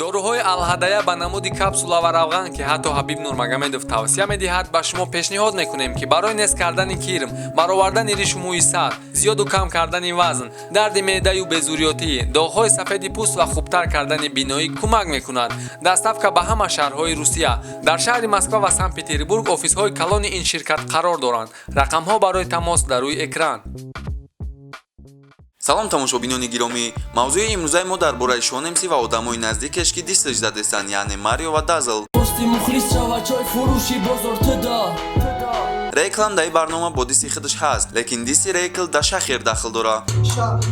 Доруҳои Алҳадая ба намуди капсула ва равған, ки ҳатто Ҳабиб Нурмагомедов тавсия медиҳад, ба шумо пешниҳод мекунем, ки барои нест кардани кирм, баровардани ришу мӯи сар, зиёду кам кардани вазн, дарди меъдаю безурётӣ, доғҳои сафеди пӯст ва хубтар кардани биноӣ кӯмак мекунад. Доставка ба ҳама шаҳрҳои Русия. Дар шаҳри Москва ва Санкт Петербург офисҳои калони ин ширкат қарор доранд. Рақамҳо барои тамос дар рӯи экран. Салом, тамошобинони гиромӣ! Мавзӯи имрӯзаи мо дар бораи Шон МС ва одамои наздикеш, ки дисс задестанд, яъне Марио ва Дазл. Пости мухлис шава, чой фурӯши бозор туда. Рейклам дар ин барнома бо дисси худаш ҳаст, лекин дисси Рейкл да Шахер дахл дора. Чанд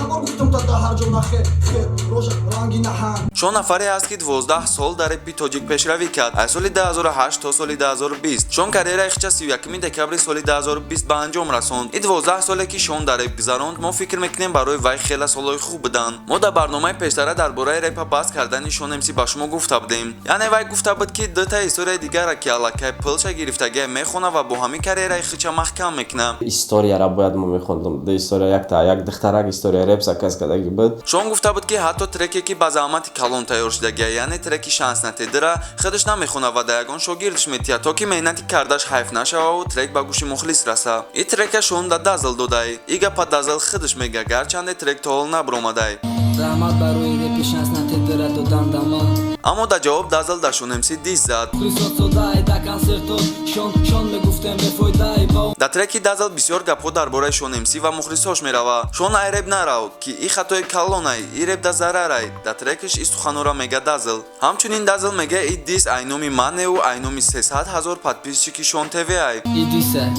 бор гуфтам, та дар ҳар ҷо нахе хе рожа ранги наҳанг. Шон нафаре аст, ки 12 сол дар репи тоҷик пешравӣ кард, аз соли 2008 то соли 2020. Шон карьераи хича 31 декабри соли 2020 ба анҷом расонд. Ин 12 соле, ки Шон дар реп гузаронд, мо фикр мекунем, барои вай хеле солҳои хуб буданд. Мо дар барномаи пештара дар бораи репа бас кардани Шон МС ба шумо гуфта будем, яъне вай гуфта буд, ки дута историяи дигара, ки аллакай пулша гирифтагия, мехона ва бо ҳамин карьераи хича маҳкам мекунад. Историяра бояд мо мехондум. Ду история, якта як духтарак история реп заказ кардаги буд. Шон гуфта буд, ки ҳатто треке, ки ба заҳмати калон тайёр шудагия, яъне треки «Шанс натедира», худаш намехона ва да ягон шогирдш метиҳад, то ки меҳнати кардаш ҳайф нашававу трек ба гӯши мухлис раса. И трека Шон да Дазл додай. И гапа Дазл худаш мега, гарчанде трек то ҳол набуромадай. Раҳмат барои репи «Шанс натедира» додан дама. Аммо дар ҷавоб Дазл да Шон МС дисс зад. Мухлисот содаи, да консертот шон шон мегуфтем, бефоидаи ба. Дар треки Дазл бисёр гапҳо дар бораи Шон МС ва мухлисош мерава. «Шон ай реп нарав, ки и хатои калонай, и реп да зарарай», дар трекаш и суханора мега Дазл. Ҳамчунин Дазл мега, и дисс ай номи манеу ай номи 300 000 подписчики Шон ТВ ай. Идиса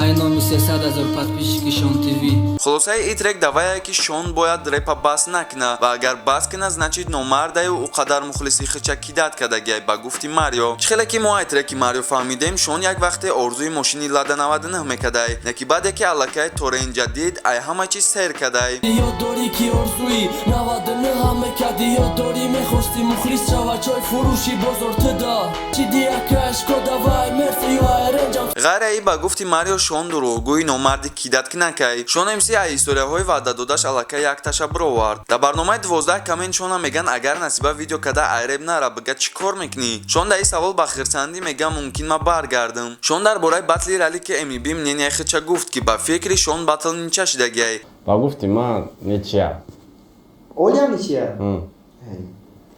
ай номи 300 000 подписчики Шон ТВ. Хулосаи и трек давае, ки Шон бояд репа бас накуна ва агар бас куна, значит, номардаю ӯ қадар мухлиси хича кидать кардагиай, ба гуфти Марио. Чӣ хеле ки мо ай треки Марио фаҳмидем, Шон як вақте орзуи мошини Лада 99 мекардай, леки баъде ки аллакай торенҷа дид, ай ҳама чиз сер кардай. Ёд дорӣ, ки орзуи 99 мекардӣ? Ёд дорӣ, мехостӣ мухлис шава, чой фурӯши бозор туда чи диякашко давай мерси ю айренҷам. Ғайраи, ба гуфти Марио, Шон дурӯғгӯи номарди кидать кинакай. Шон МС ай историяҳои ваъдадодаш аллакай якташа бировард. Дар барномаи 12 камен Шона меган, агар Насиба видео када ай реп нара, бига, чӣ кор мекунӣ? Шон дар ин савол ба хирсандӣ мега, мумкин ма баргардам. Шон дар бораи батли Ралики МБ мнения хича гуфт, ки ба фикри Шон батл нича шидагиай. Ба гуфти ман ничья. Олиам ничья.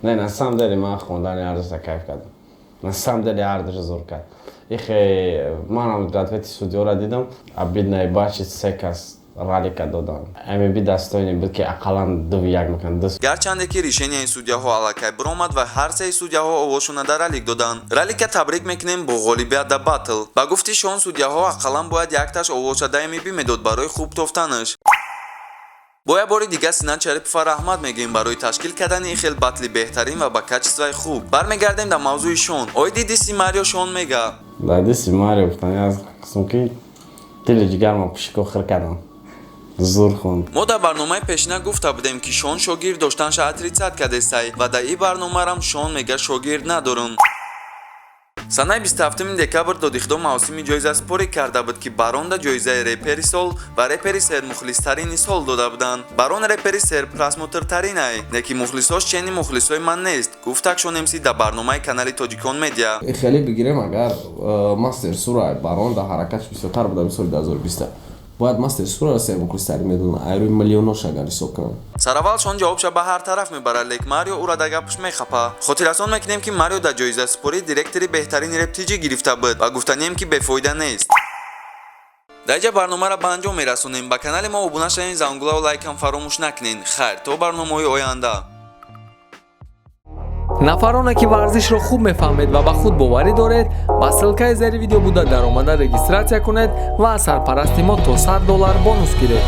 Не, на самом деле ман хондани ҳардуша кайф кардам. На самом деле ҳардуша зур кард. Ихе манам ответи судьёра дидам, обидно бачи, се кас Ралика додан. МБ достойный буд, ки ақаллан 2-1 мекунад. Гарчанде ки решенияи судьяҳо аллакай биромад ва ҳар сеи судьяҳо овозшона дар Ралик доданд. Ралика табрик мекунем бо ғолибият дар батл. Ба гуфти Шон, судьяҳо ақаллан бояд якташ овозша да МБ медод барои хуб тофтанаш. Бо як бори дигар Синат Шарипова раҳмат мегӯем барои ташкил кардани ин хел батли беҳтарин ва ба качествои хуб. Бармегардем дар мавзӯи Шон. Оиди дисси Марио Шон мега. Дар дисси Марио гуфтани аз қисм, ки дили ҷигарма пушико хир кардам, зур хонд. Мо дар барномаи пешина гуфта будем, ки Шон шогирд доштанша отрицать кардестай ва дар ин барномарам Шон мега, шогирд надорам. Санаи 27 декабр Додихдо мавсими ҷоизаспорӣ карда буд, ки Баронда ҷоизаи репери сол ва репери сермухлистарини сол дода буданд. Барон репери серпросмотртаринай, леки мухлисош чени мухлисои ман нест, гуфтак Шон МС дар барномаи канали Тоҷикон Медиа. Хеле бигирем, агар Мастер Сура Барон дар ҳаракатш бисёртар буда, соли 2020 бояд Мастер Сура сермухлистарин медонад, айрӯи миллионош агар ҳисоб кунам. Сараввал Шон ҷавобша ба ҳар тараф мебарад, лек Марио ӯра дар гапаш мехапа. Хотиррасон мекунем, ки Марио дар ҷоизасупорӣ директори беҳтарини рептиҷӣ гирифта буд ва гуфтанием, ки бефоида нест. Дар инҷа барномаро ба анҷом мерасонем. Ба канали мо обуна шавед, зангулаву лайкам фаромӯш накунед. Хайр, то барномаҳои оянда. Нафароне, ки варзишро хуб мефаҳмед ва ба худ боварӣ доред, ба ссылкаи зери видео буда даромада регистрация кунед ва аз сарпарасти мо то 100 доллар бонус гиред.